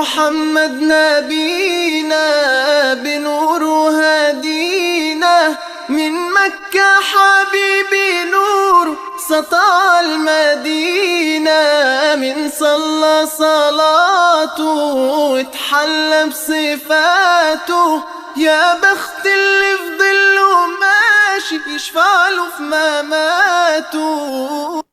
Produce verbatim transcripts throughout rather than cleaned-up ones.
محمد نبينا بنور هدينا، من مكة حبيبي نور سطع المدينة، من صلى صلاته وتحلى بصفاته، يا بخت اللي في ظله ماشي يشفع له في مماته.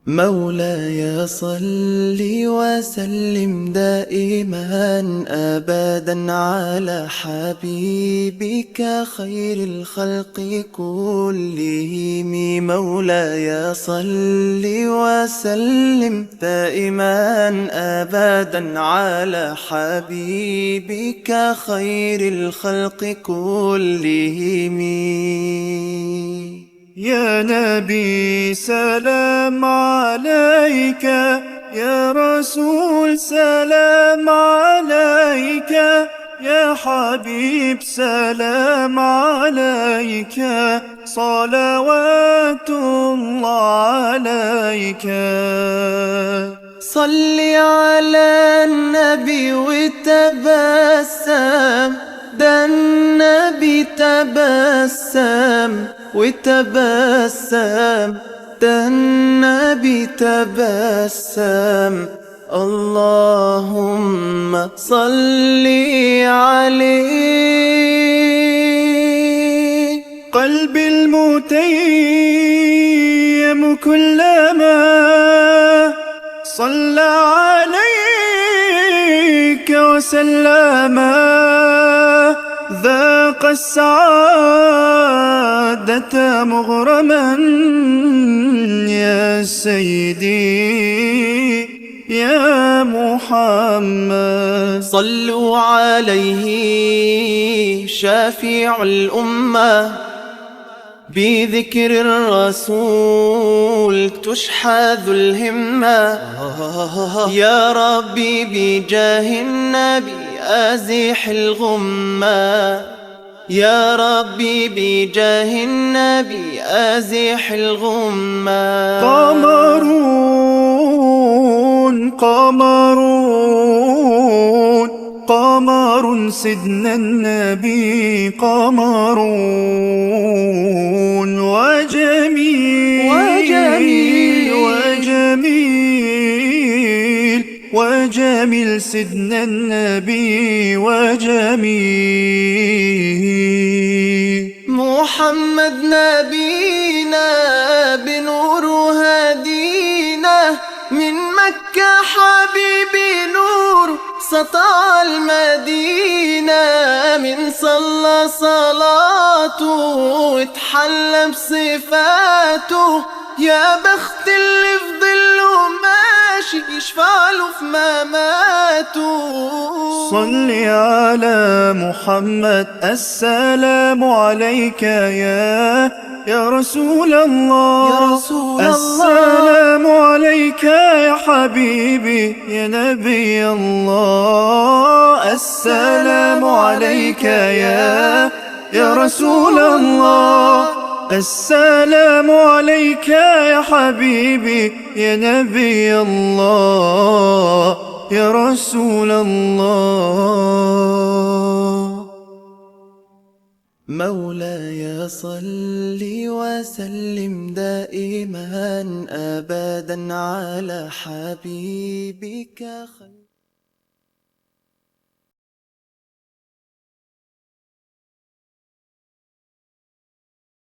مولاي صل وسلم دائما أبدا على حبيبك خير الخلق كلهم. مولاي صل وسلم دائما أبدا على حبيبك خير الخلق كلهم. يا نبي سلام عليك، يا رسول سلام عليك، يا حبيب سلام عليك، صلوات الله عليك. صل على النبي وتبسم، ده النبي تبسم وتبسم، ده النبي تبسم، اللهم صل عليه. قلبي المتيم كلما صلى عليك وسلم، ذاق السعادة مغرما يا سيدي يا محمد. صلوا عليه شافع الأمة، بذكر الرسول تشحذ الهمة. يا ربي بجاه النبي أزح الغمة، يا ربي بجاه النبي أزح الغمة. قمر، قمر، قمر سيدنا النبي، قمر وجميل، وجميل، وجميل، وجميل سيدنا النبي وجميل. محمد نبينا بنور هدينا، من مكة حبيبي نور سطع المدينة، من صلى صلاته وتحلى بصفاته، يا بخت اللي في ظله ماشي يشفع له في مماته. صل على محمد. السلام عليك يا، يا رسول الله. يا رسول الله. السلام عليك يا حبيبي يا نبي الله. السلام عليك يا، يا رسول الله. السلام عليك يا حبيبي يا نبي الله يا رسول الله. مولاي صل وسلم دائما أبدا على حبيبك خير